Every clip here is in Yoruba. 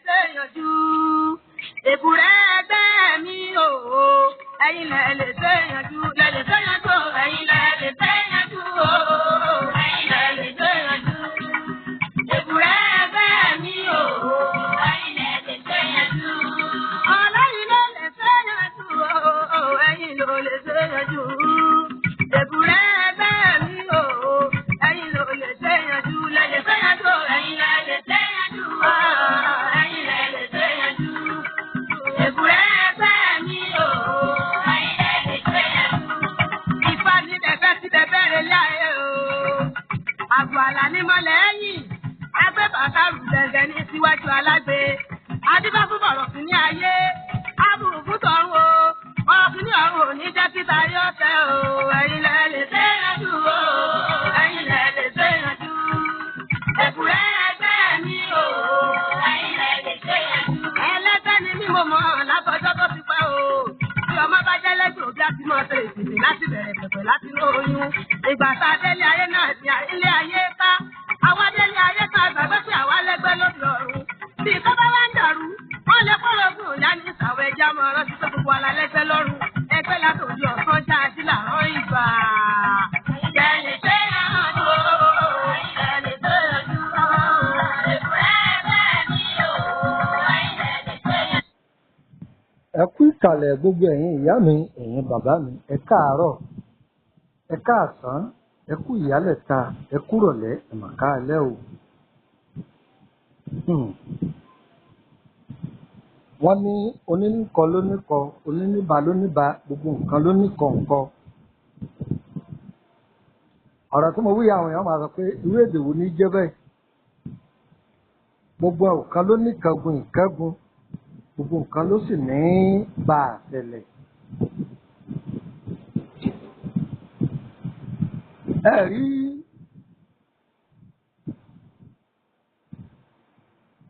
ṣèyànjú. Èbúrẹ́ ẹgbẹ́ mi o, ẹ̀yin lẹ lè ṣèyànjú, lẹ lè ṣèyànjú, ẹ̀yin lẹ lè ṣèyànjú o, ẹ̀yin lẹ lè ṣèyànjú. Èbúrẹ́ ẹgbẹ́ mi o, ẹ̀yin lẹ lè ṣèyànjú. Ọlọ́yin ló lè ṣèyànjú o, ẹ̀yin ló lè ṣèyànjú. Èbúrẹ́ ẹgbẹ́ mi o, ẹ̀yin ló lè ṣèyànjú, lẹ lè ṣèyànjú, ẹ̀yin lẹ lè ṣèyànjú o, ẹ̀yin lẹ lè ṣèyànjú. Èbúrẹ́ ẹgbẹ́ mi o, ẹ̀yin lẹ lè ṣèyànjú. Ifá ní bẹ̀bẹ̀ tí bẹ̀bẹ̀ rẹ̀ lé ayé o. Àgọ́ àlà ní mọ́lẹ̀ ẹ̀yìn. Agbé bàtà rù gẹ̀gẹ̀ ní síwájú alágbe. Adíbá fún bọ̀rọ̀ sí ní ayé. Abùkù tọ̀run o. Ọ̀rọ̀ sí ní ọ̀run ò ní jẹ́ títa yóò tẹ o. Ẹ̀yin lẹ lè ṣèyànjú o. Ẹ̀yin lẹ lè ṣèyànjú. Èbúrẹ́ ẹgbẹ́ mi o. Ẹ̀yin lẹ lè ṣèyànjú. Ẹlẹ́gbẹ́ ni mí mo mọ̀ látọjọ́ tó ti pẹ́ o. Bí ọmọ bá jẹ́ lẹ́gbẹ̀ẹ́ òbí á ti máa ṣe ìsìnkú láti bẹ̀rẹ̀ pẹ̀pẹ̀ láti inú oyún. Ìgbà tá a délé ayé náà ni ilé ayé ká. Àwa délé ayé ká gbàgbé pé àwa lẹ́gbẹ́ lóde ọ̀run. Bí ìtọ́ bá wá ń dàrú, wọ́n lè kọ́ lóògùn ìyá ní ìsàwọ̀ ẹja mọ́ ọ̀rọ̀ tí tó gbogbo ala lẹ́gbẹ́ lọ́rùn. Ẹgbẹ́ látòjú ọ̀sán já sí làárọ̀ ìgbà. Kẹ̀lẹ́ ṣe àánú o, kẹ̀lẹ́ ṣe àánú o, èbúrẹ́ ẹgbẹ́ mi o, ẹ̀yin lẹ lè ṣe yẹn. Ẹ kú ìkàlẹ̀ gbogbo ẹ̀yin ìyá mi, ẹ̀yin bàbá mi, ẹ káàárọ̀, ẹ káàsán, ẹ kú ìyálẹ̀ta, ẹ kúrọ̀lẹ́, ẹ mà káalẹ́ o. Hmm. Wọ́n ní oníníkọ lóníkọ, oníníba lóníba, gbogbo nǹkan lóníkọ nǹkan. Ọ̀rọ̀ tí mo wí àwọn èèyàn máa sọ pé irú èdè wo ní jẹ́ bẹ́ẹ̀. Gbogbo nǹkan ló ní ìkángun ìkángun, gbogbo nǹkan ló sì ní bá a ṣẹlẹ̀. Ẹ rí,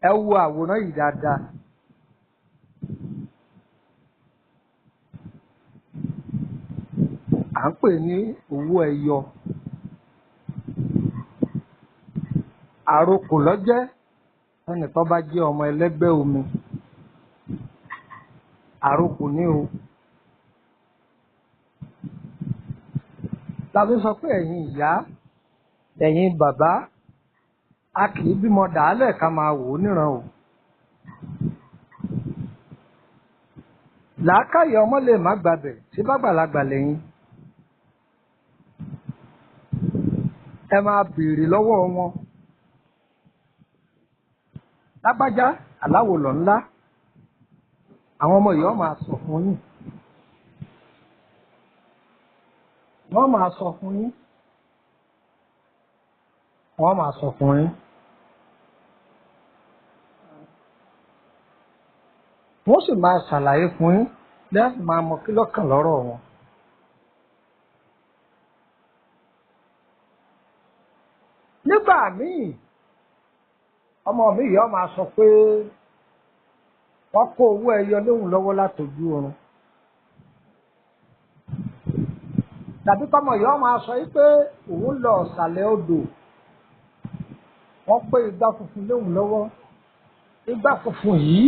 ẹ wo àwòrán yìí dáadáa. À ń pè ní owó ẹyọ. Àrokò lọ́jẹ́ ẹnìkan bá jẹ́ ọmọ ẹlẹ́gbẹ́ omi. Àrokò ní o. Tàbí sọ pé ẹ̀yin ìyá, ẹ̀yin bàbá, a kì í bímọ dàálẹ̀ ká máa wò ó níran o. Làákàyè ọmọ lè má gbabẹ̀ tí bàgbàlagbà lẹ́yìn. Ẹ máa béèrè lọ́wọ́ wọn. Lágbájá, aláwo lọ̀ ńlá. Àwọn ọmọ yìí wọ́n máa sọ fún yín. Wọ́n máa sọ fún yín. Wọ́n máa sọ fún yín. Wọ́n sì máa ṣàlàyé fún yín lẹ́yìn máa mọ kí lọ́kàn lọ́rọ̀ wọn. Nígbà míì, ọmọ mi yìí ó máa sọ pé wọ́n kó owó ẹyọ lóhùn lọ́wọ́ látọjú oorun. Tàbí kọ́mọ yìí ó máa sọ yìí pé òun lọ ọ̀sàlẹ̀ odò. Wọ́n pé igbá funfun lóhùn lọ́wọ́. Igbá funfun yìí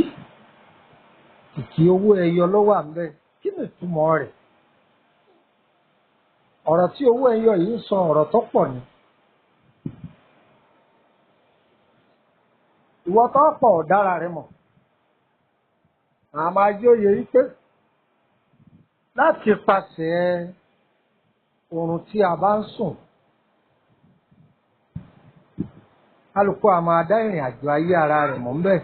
kìkì owó ẹyọ ló wà ńbẹ̀. Kí ni ìtumọ̀ rẹ̀? Ọ̀rọ̀ tí owó ẹyọ yìí ń sọ ọ̀rọ̀ tó pọ̀ ni. Ìwọ tó pọ̀ ọ̀dára rẹ mọ̀. Àmọ́ ajé òye yìí pé láti pàṣẹ oorun tí a bá ń sùn, kálukú a máa dá ìrìn àjò ayé ara rẹ̀ mọ̀ ńbẹ̀.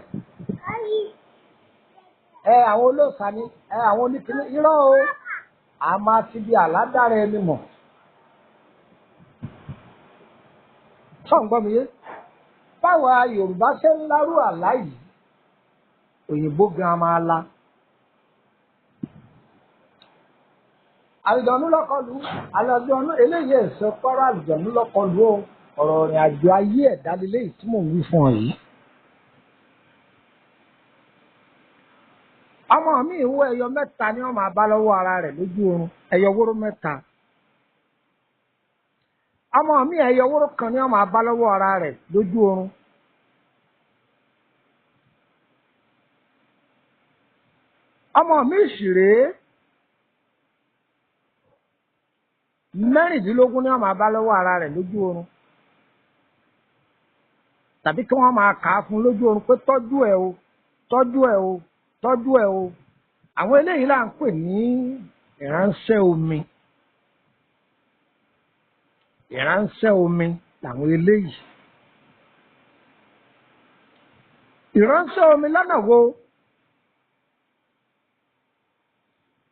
Ẹ àwọn olóòṣà ni, ẹ àwọn oníkíní, irọ́ o, a máa ti bí àládára ẹni mọ̀. Ṣọ́ ń gbọ́ mi yé? Báwa Yorùbá ṣe ń lárú àlá yìí, òyìnbó gan máa la. Àlùjọ̀nú lọ́kọlù, àlùjọ̀nú eléyìí ẹ̀sọ́ pọ́rọ́ àlùjọ̀nú lọ́kọlù o, ọ̀rọ̀ ìrìn àjò ayé ẹ̀dá leléyìí tí mò ń wí fún ọ yìí. Ọmọ mi ìwọ ẹyọ mẹ́ta ni wọ́n máa bá lọ́wọ́ ara rẹ̀ lójú oorun, ẹyọ wóró mẹ́ta. Ọmọ mi ẹyọ wóró kan ni wọ́n máa bá lọ́wọ́ ara rẹ̀ lójú oorun. Ọmọ mi sì rèé, 16 ni wọ́n máa bá lọ́wọ́ ara rẹ̀ lójú oorun, tàbí kí wọ́n máa kà á fún lójú oorun pé tọ́jú ẹ̀ o, tọ́jú ẹ̀ o, tọ́jú ẹ̀ o. Àwọn eléyìí là ń pè ní ìránṣẹ́ omi. Ìránṣẹ́ omi làwọn eléyìí. Ìránṣẹ́ omi lọ́nà wo?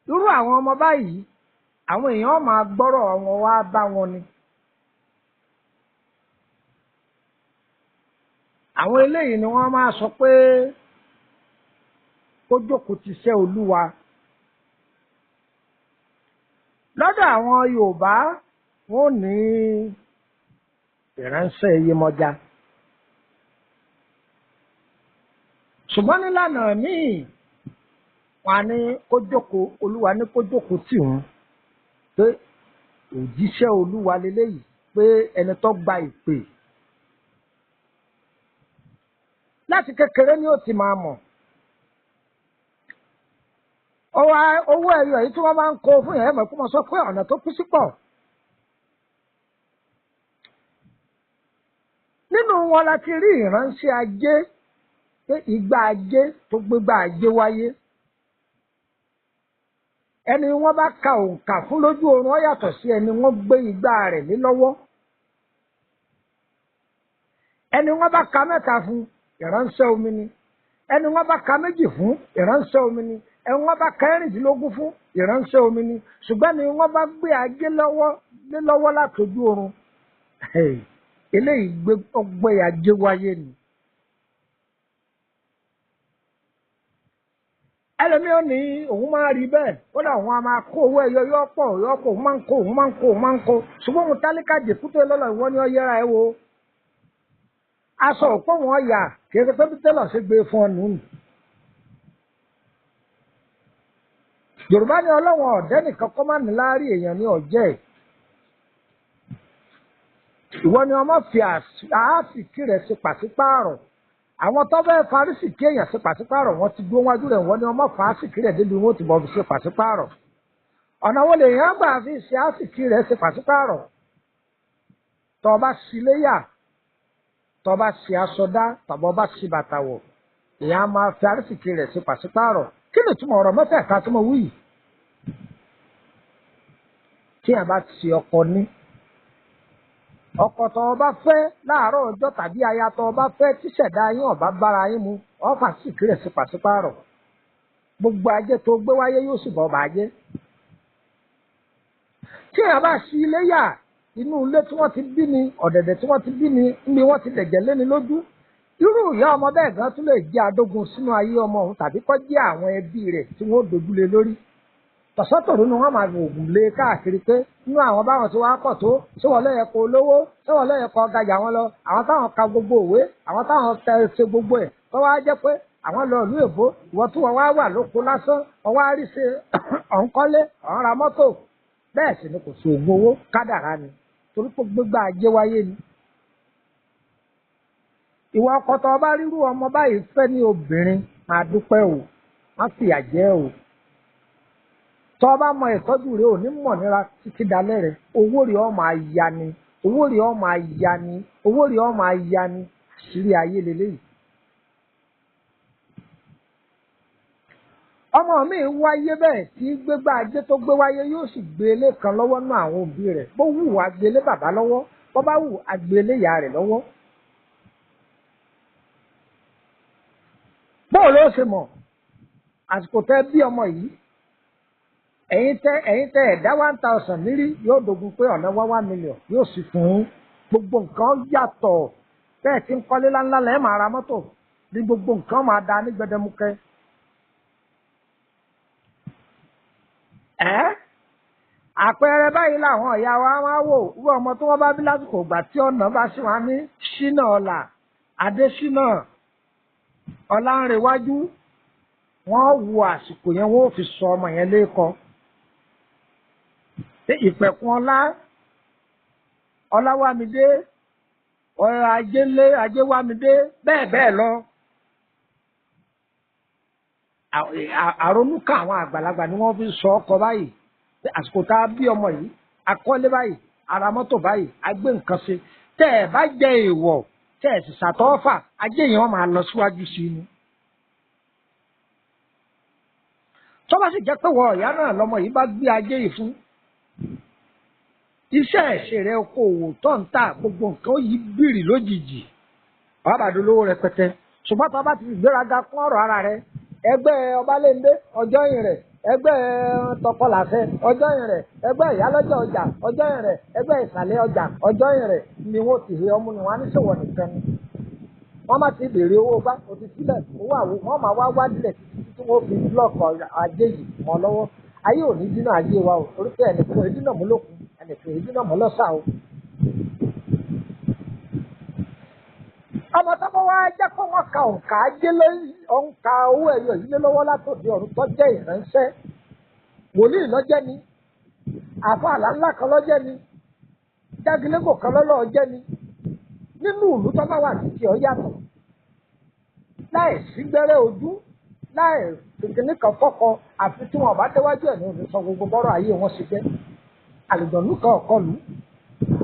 Irú àwọn ọmọ báyìí, àwọn èèyàn máa gbọ́rọ̀ wọn wá bá wọn ni. Àwọn eléyìí ni wọ́n máa sọ pé kó jókòó ti ṣẹ́ Olúwa. Lọ́dọ̀ àwọn Yorùbá, wọ́n ní ìránṣẹ́ Yemọja. Ṣùgbọ́n nílànà míì, wọ́n á ní kó jókòó, Olúwa ní kó jókòó tì wọ́n, pé òjíṣẹ́ Olúwa leléyìí, pé ẹni tó gba ìpè. Láti kékeré ni ó ti máa mọ̀. Owó ẹyọ yìí tí wọ́n máa ń kó fún yẹn, mọ̀ kó mọ̀ sọ pé ọ̀nà tó kú sí pọ̀. Nínú wọn la ti rí ìránṣẹ́ ajé, pé ìgbà ajé tó gbégbá ajé wáyé. Ẹni wọ́n bá ka òǹkà fún lójú oorun ó yàtọ̀ sí ẹni wọ́n gbé igbá rẹ̀ lé lọ́wọ́. Ẹni wọ́n bá ka 3 fún, ìránṣẹ́ omi ni. Ẹni wọ́n bá ka 2 fún, ìránṣẹ́ omi ni. Ẹni wọ́n bá ka 16 fún, ìránṣẹ́ omi ni. Ṣùgbọ́n ni wọ́n bá gbé ajé lé lọ́wọ́ látọjú oorun, eléyìí gbé ajé wáyé ni. Ẹlòmíì ò ní òun máa rí bẹ́ẹ̀, ó dà òun á máa kó owó ẹyọ yọ́pọ̀ yọ́pọ̀, òun máa ń kó, òun máa ń kó, òun máa ń kó. Ṣùgbọ́n òun tálíkà jèkúté lọ́lọ́, ìwọ ni ó yẹra ẹ wo. Aṣọ òpó wọn yà, kì í ṣe pé bí tẹ́lọ̀ ṣe gbé fún ọ nù. Yorùbá ní Ọlọ́run ọ̀dẹ́ nìkan kọ́ máa ní láárí èèyàn ní ọ̀jẹ́ ẹ̀. Ìwọ ni ọmọ fi àásìkí rẹ̀ ṣe pàṣípààrọ̀. Àwọn tó fẹ́ farísìkí èèyàn ṣe pàṣípààrọ̀, wọ́n ti gbó wájú rẹ̀, wọ́n ní ọmọ fàásìkí rẹ̀ débi wọ́n ti bọ̀ fi ṣe pàṣípààrọ̀. Ọ̀nà wo lèèyàn gbà fi ṣe àásìkí rẹ̀ ṣe pàṣípààrọ̀? Tọ́ ọ bá ṣi léyà, tọ́ ọ bá ṣi aṣọ dá, tàbí ọ bá ṣi bàtà wọ̀, èèyàn á máa fi àrísìkí rẹ̀ ṣe pàṣípààrọ̀. Kí ni ìtumọ̀ ọ̀rọ̀ mẹ́tẹ̀ẹ̀ta tí mo wí yìí? Tí a bá ṣi ọkọ ní, ọkọ tó o bá fẹ́ láàárọ̀ ọjọ́ tàbí aya tó o bá fẹ́ tíṣẹ̀dá yín ọ̀bá bára yín mu, ọ̀fà sì kírẹ̀ sí pàṣípààrọ̀. Gbogbo ajé tó gbé wáyé yóò sì bọ̀ ọba ajé. Tí a bá ṣi ilé yà, inú ilé tí wọ́n ti bí ni, ọ̀dẹ̀dẹ̀ tí wọ́n ti bí ni, níbi wọ́n ti dẹ̀jẹ̀ léni lójú. Irú ìyá ọmọ bẹ́ẹ̀ gan tún lè jẹ́ adógun sínú ayé ọmọ òun tàbí kó jẹ́ àwọn ẹbí rẹ̀ tí wọ́n dojúlé lórí. Tọ̀sọ́tòrú ni wọ́n máa ògùn lé káàkiri pé nínú àwọn báwọn tí wàá pọ̀ tó, ṣé wọ́n lẹ́yẹ kó lówó, ṣé wọ́n lẹ́yẹ kó gajà wọn lọ, àwọn táwọn ka gbogbo òwe, àwọn táwọn tẹ ṣe gbogbo ẹ̀, tó wá jẹ́ pé àwọn lọ ìlú èbó, ìwọ tí wọ́n wá wà lóko lásán, wọ́n wá rí ṣe ọ̀nkọ́lé, ọ̀n ra mọ́tò. Bẹ́ẹ̀ sì ni kò sí ògùn owó, kádàrá ni, torí pé gbégbá ajé wáyé ni. Ìwọ ọkọ tó bá rírú ọmọ báyìí fẹ́ ní obìnrin, máa dúpẹ́ o, má fìyà jẹ o. Tọ́ bá mọ ìtọ́jú rẹ̀ ò ní mọ̀ níra títí dalẹ́ rẹ̀, owó rẹ̀ ó máa ya ni, owó rẹ̀ ó máa ya ni, owó rẹ̀ ó máa ya ni, àṣírí ayé leléyìí. Ọmọ mi wáyé bẹ́ẹ̀ tí gbégbá ajé tó gbé wáyé yóò sì gbé ilé kan lọ́wọ́ náà àwọn òbí rẹ̀. Bó wù á gbé ilé bàbá lọ́wọ́, bó bá wù á gbé ilé ìyá rẹ̀ lọ́wọ́. Bóò ló ṣe mọ̀ àsìkò tẹ́ bí ọmọ yìí, ẹ̀yin tẹ́ ẹ̀dá 1000 nírí yóò dogun pé ọ̀nà 1 million yóò sì fún gbogbo nǹkan yàtọ̀. Bẹ́ẹ̀ tí ń kọ́lé ńláńlá lẹ́ẹ̀ máa ra mọ́tò ní gbogbo nǹkan máa da ní gbẹdẹmukẹ. Ẹ́ àpẹẹrẹ báyìí làwọn ìyá wa máa wò wí ọmọ tí wọ́n bá bí lásìkò ìgbà tí ọ̀nà bá sì wá ní Ṣínà Ọlá, Adéṣínà, Ọlánrewájú, wọ́n wo àsìkò yẹn wọ́n fi sọ ọmọ yẹn lẹ́kọ̀ọ́. Ìpẹ̀kun Ọlá, Ọláwámidé, ọ̀rọ̀ Ajélé, Ajéwámidé, bẹ́ẹ̀ bẹ́ẹ̀ lọ. Àrònúkà àwọn àgbàlagbà ni wọ́n fi sọ ọkọ báyìí. Àsìkò tá a bí ọmọ yìí, akọ́lé báyìí, ara mọ́tò báyìí, a gbé nǹkan ṣe. Tẹ́ ẹ̀ bá jẹ èèwọ̀, tẹ́ ẹ̀ sì ṣàtọ́fà, ajé yẹn wọ́n máa lọ síwájú sí i ni. Tó bá sì jẹ́ pé wọ ìyá náà lọmọ yìí bá gbé ajé yìí fún, iṣẹ́ ẹ̀ṣẹ̀ rẹ, okòòwò tó ń tà, gbogbo nǹkan ó yí bìrì lójijì, ọ̀bàdàn olówó rẹpẹtẹ. Ṣùgbọ́n tó bá ti gbéraga kún ọ̀rọ̀ ara rẹ, ẹgbẹ́ Ọbalẹ́ndé ọjọ́ yìí rẹ̀, ẹgbẹ́ Tọkọlàṣẹ ọjọ́ yìí rẹ̀, ẹgbẹ́ Ìyálọ́jà ọjà ọjọ́ yìí rẹ̀, ẹgbẹ́ Ìsàlẹ̀ ọjà ọjọ́ yìí rẹ̀ ni wọ́n ti he ọmú ni wọ́n á ní ṣòwò nìkan ni. Wọ́n má ti béèrè owó bá òtí sílẹ̀ owó àwo, wọ́n máa wá wádìílẹ̀ títí tí wọ́n fi búlọ̀kù ajé yìí mọ́ lọ́wọ́. Ayé ò ní dínà ayé wa o, torí pé ẹnìkan èdínà mú lókun, ẹnìkan èdínà mú lọ́sà o. Ọmọ tó bá wá jẹ́ kó wọ́n ka òǹkà ajé lé òǹkà owó ẹ̀yọ yìí lé lọ́wọ́ látòdì ọ̀run tó jẹ́ ìránṣẹ́. Wòlíì lọ́jẹ́ ni, àfa àlá ńlá kan lọ́jẹ́ ni, jágilégò kan lọ́lọ́ jẹ́ ni. Nínú ìlú tó bá wà títí ọ yàtọ̀. Láì sí gbẹ́rẹ́ ojú, láì kìkìnní kan fọ́kọ, àfi tí wọn bá déwájú ẹ̀ ní òní sọ gbogbo bọ́rọ̀ ayé wọn ṣe jẹ́. Àlùjọ̀nú kan ọ̀kọlù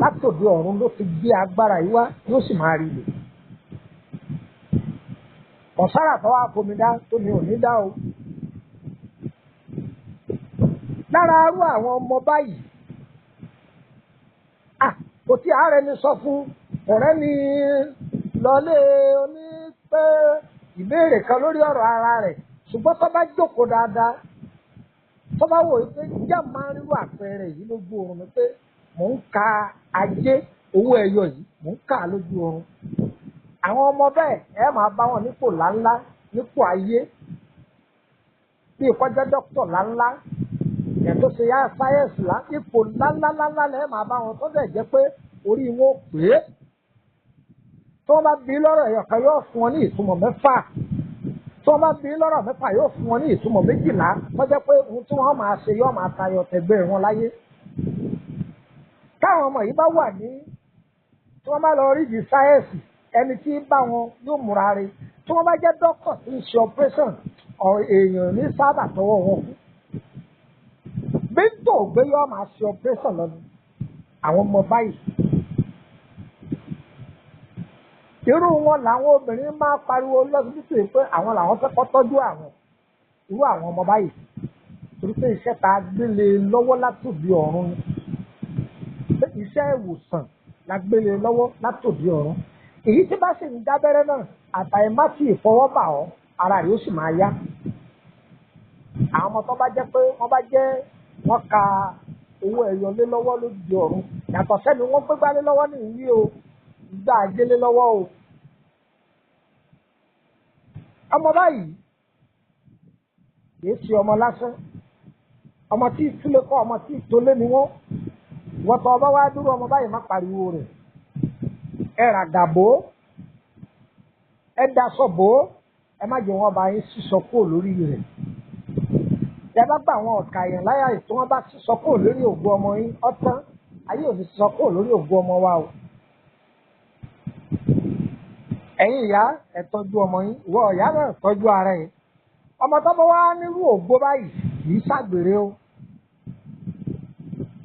látòdì ọ̀run ló fi gbé agbára yìí wá, yóò sì máa rí lò. Ọ̀sára tó wá fomi dá tó mi ò ní dá o. Lára arú àwọn ọmọ báyìí, kò tí ààrẹ ni sọ fún ọ̀rẹ́ ni lọlé oní pé ìbéèrè kan lórí ọ̀rọ̀ ara rẹ̀. Ṣùgbọ́n tó bá jókòó dáadáa, tó bá wò pé ìjà máa ń rírú àpẹẹrẹ yìí lójú oorun mi pé mò ń ka ajé owó ẹyọ yìí, mò ń kà á lójú oorun. Àwọn ọmọ bẹ́ẹ̀ ẹ máa bá wọn nípò láńlá, nípò ayé, bí ìkọjá dókítà láńlá, ẹ̀ tó ṣe yá sáyẹ́ǹsì lá, ipò láńláńláńlá lẹ́ẹ̀ máa bá wọn tó dẹ̀ jẹ́ pé orí wọn ò pé. Tí wọ́n bá bí lọ́rọ̀ ẹ̀yọ̀ kan yóò fún wọn ní ìtumọ̀ 6. Tí wọ́n bá bí lọ́rọ̀ 6 yóò fún wọn ní ìtumọ̀ 12, tó jẹ́ pé ohun tí wọ́n máa ṣe yóò máa tayọ tẹ̀gbẹ́ wọn láyé. Táwọn ọmọ yìí bá wà ní, tí wọ́n bá lọ rí di sáyẹ́ǹsì, ẹni tí ń bá wọn yóò múra re. Tí wọ́n bá jẹ́ dókítà tí ń ṣe operation, èèyàn ní sábà tọwọ́ wọn kú. Bíntò gbé yóò máa ṣe operation lọ ni àwọn ọmọ báyìí. Irú wọn làwọn obìnrin máa pariwo lọ́sibítù pé àwọn làwọn fẹ́ kọ́ tọ́jú àwọn irú àwọn ọmọ báyìí. Torí pé iṣẹ́ tá a gbélé lọ́wọ́ látòdì ọ̀run ni. Iṣẹ́ ìwòsàn la gbélé lọ́wọ́ látòdì ọ̀run. Èyí tí bá sì ń dábẹ́rẹ́ náà, àtàìmá tí ìfọwọ́bà ọ́, ara rẹ̀ ó sì máa yá. Àwọn ọmọ tó bá jẹ́ pé wọ́n bá jẹ́ wọ́n ka owó ẹyọ lé lọ́wọ́ lójú ọ̀run. Yàtọ̀ sẹ́ni wọ́n gbégbá lé lọ́wọ́ ní ìwí o, ìgbà ajé lé lọ́wọ́ o. Ọmọ báyìí kìí ṣe ọmọ lásán. Ọmọ tí ìtúlé kọ́, ọmọ tí ìtólé ni wọ́n. Wọ́n tọ́ ọba wá dúró ọmọ báyìí má pariwo rẹ̀. Ẹ ràgàbó, ẹ daṣọ bò ó, ẹ má jẹ́ wọn bá yín sísọ kúrò lórí rẹ̀. Ẹ bá gbà àwọn ọ̀kà yẹn láyà tí wọ́n bá sísọ kúrò lórí ògo ọmọ yín, ọ̀tán, ayé ò ní sísọ kúrò lórí ògo ọmọ wa o. Ẹ̀yin ìyá, ẹ tọ́jú ọmọ yín, ìwọ ìyá náà tọ́jú ara ẹ̀. Ọmọ tó bá wá nírú ògo báyìí kì í ṣàgbèrè o.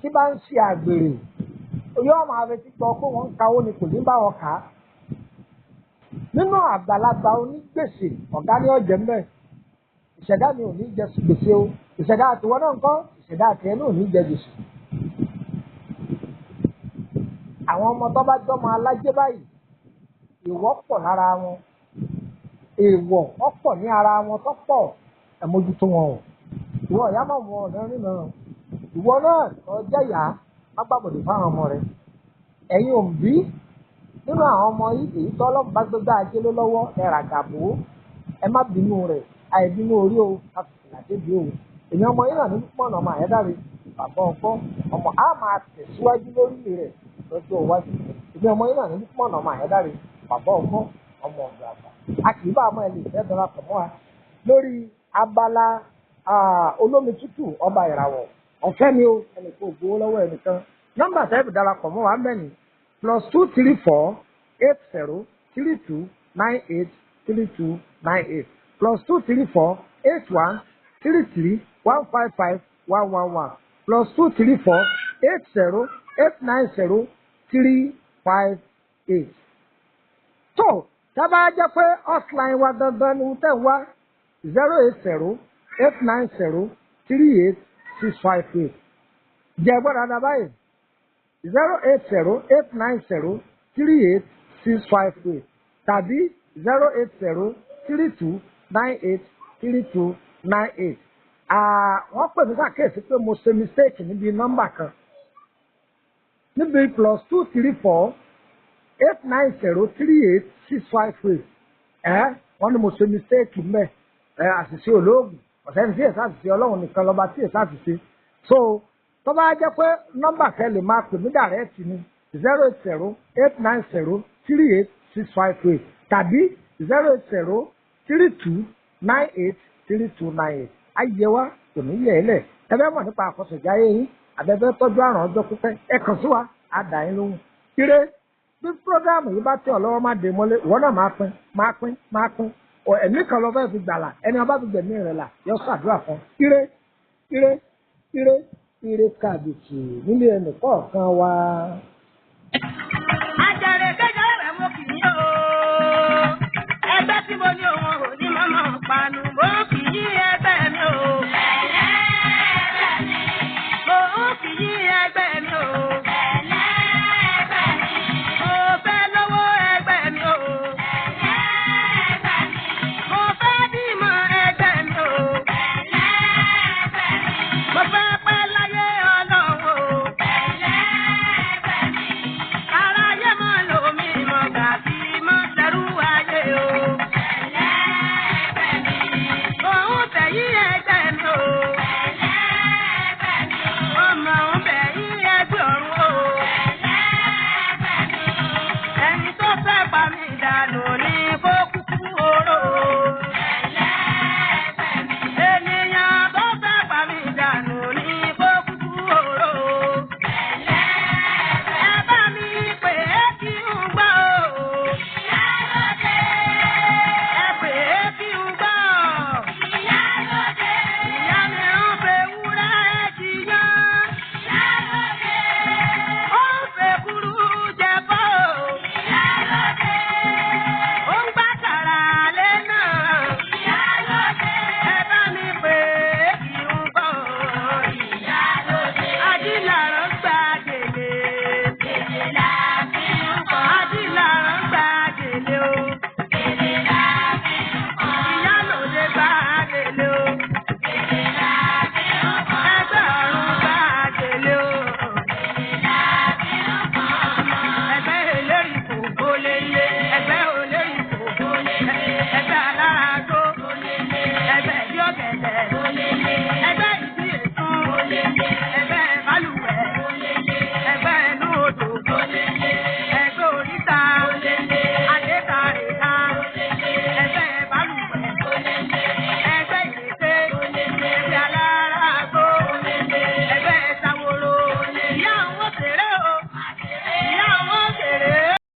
Tí bá ń ṣe àgbèrè, yóò máa retí gbọ́ pé wọ́n ń kawó ni kò ní bá wọn kà á. Nínú àgbàlagbà onígbèsè, ọ̀gá ní ọ̀jẹ̀ mbẹ́. Ìṣẹ̀dá mi ò ní jẹ gbèsè o. Ìṣẹ̀dá àtiwọ́ náà ń kọ́, ìṣẹ̀dá àti ẹ náà ò ní jẹ gbèsè. Àwọn ọmọ tó bá jọmọ alájẹ báyìí, èèwọ̀ pọ̀ lára wọn. Èèwọ̀ ọ̀pọ̀ ní ara wọn tó pọ̀, ẹ mójútó wọn o. Ìwọ ìyá máa wọ ọ̀nà rìnnà. Ìwọ náà ọjọ́ ìyá má gbàgbọ́dọ̀ fáwọn ọmọ rẹ. Ẹ̀yin òbí nínú àwọn ọmọ yìí, èyí tó Ọlọ́run bá gbégbá ajé lé lọ́wọ́, ẹ ràgàbó, ẹ má bínú rẹ̀, àìbínú orí o, àfìlà débi o. Èmi ọmọ yìí náà ní pọ̀nà ọmọ àyẹ́dáre, bàbá ọgbọ́n, ọmọ á máa tẹ̀síwájú lórí rẹ̀ lọ́jọ́ iwájú. Èmi ọmọ yìí náà ní pọ̀nà ọmọ àyẹ́dáre, bàbá ọgbọ́n, ọmọ ọ̀dọ̀ àgbà. A kì í bá ọmọ ẹ lè fẹ́ darapọ̀ mọ́ wa lórí abala olómi tútù ọba ìràwọ̀. Ọ̀fẹ́ ni o, ẹnìkan ò gbowó lọ́wọ́ ẹnìkan. Nọ́mbà tẹ́ẹ̀bù darapọ̀ mọ́ wa ń bẹ̀ ní +234 80 32 98 32 98 +234 8133155111, +234 80 890 358. Tó tábà jẹ́ pé hotline wa dandan ni tẹ̀ ń wá, 08089038658. Jẹ́ gbọ́dọ̀ dáadáa báyìí, 08089038658 tàbí 08032983298. Wọ́n pè mí sàkíyèsí pé mo ṣe mistake níbi nọ́mbà kan níbi +234 890 38658. Ẹ wọ́n ní mo ṣe mistake mbẹ́. Ẹ àṣìṣe olóògùn ọ̀sẹ̀ ní sí èsì àṣìṣe, Ọlọ́run nìkan lọ́ba tí èsì àṣìṣe. So tó bá jẹ́ pé nọ́mbà kẹ́ lè máa pè mí direct ni 08089038658 tàbí 08032983298. Ayé wa kò ní yẹ̀ ẹ́ lẹ̀. Ẹ fẹ́ mọ̀ nípa àkọsẹ̀jáyé yín, àbẹ̀fẹ́ tọ́jú àrùn ọjọ́ pípẹ́, ẹ kàn sí wa, á dà yín lóhùn. Ire. Bí prógámù yìí bá tẹ̀ ọ́ lọ́wọ́, má dé mọ́lé, ìwọ náà máa pín, máa pín, máa pín. Ẹ̀mí kan lọ fẹ́ fi gbàlà, ẹni ọba fi gbẹ̀mí rẹ̀ là yọ ṣàdúrà fún. Ire, ire, ire, ire kàbìtì nílé ẹnì kọ̀ọ̀kan wa. Àjàrè kéjọ rẹ̀ mo kì í o. Ẹgbẹ́ tí mo ní òun ò ní mọ́mọ́ panu.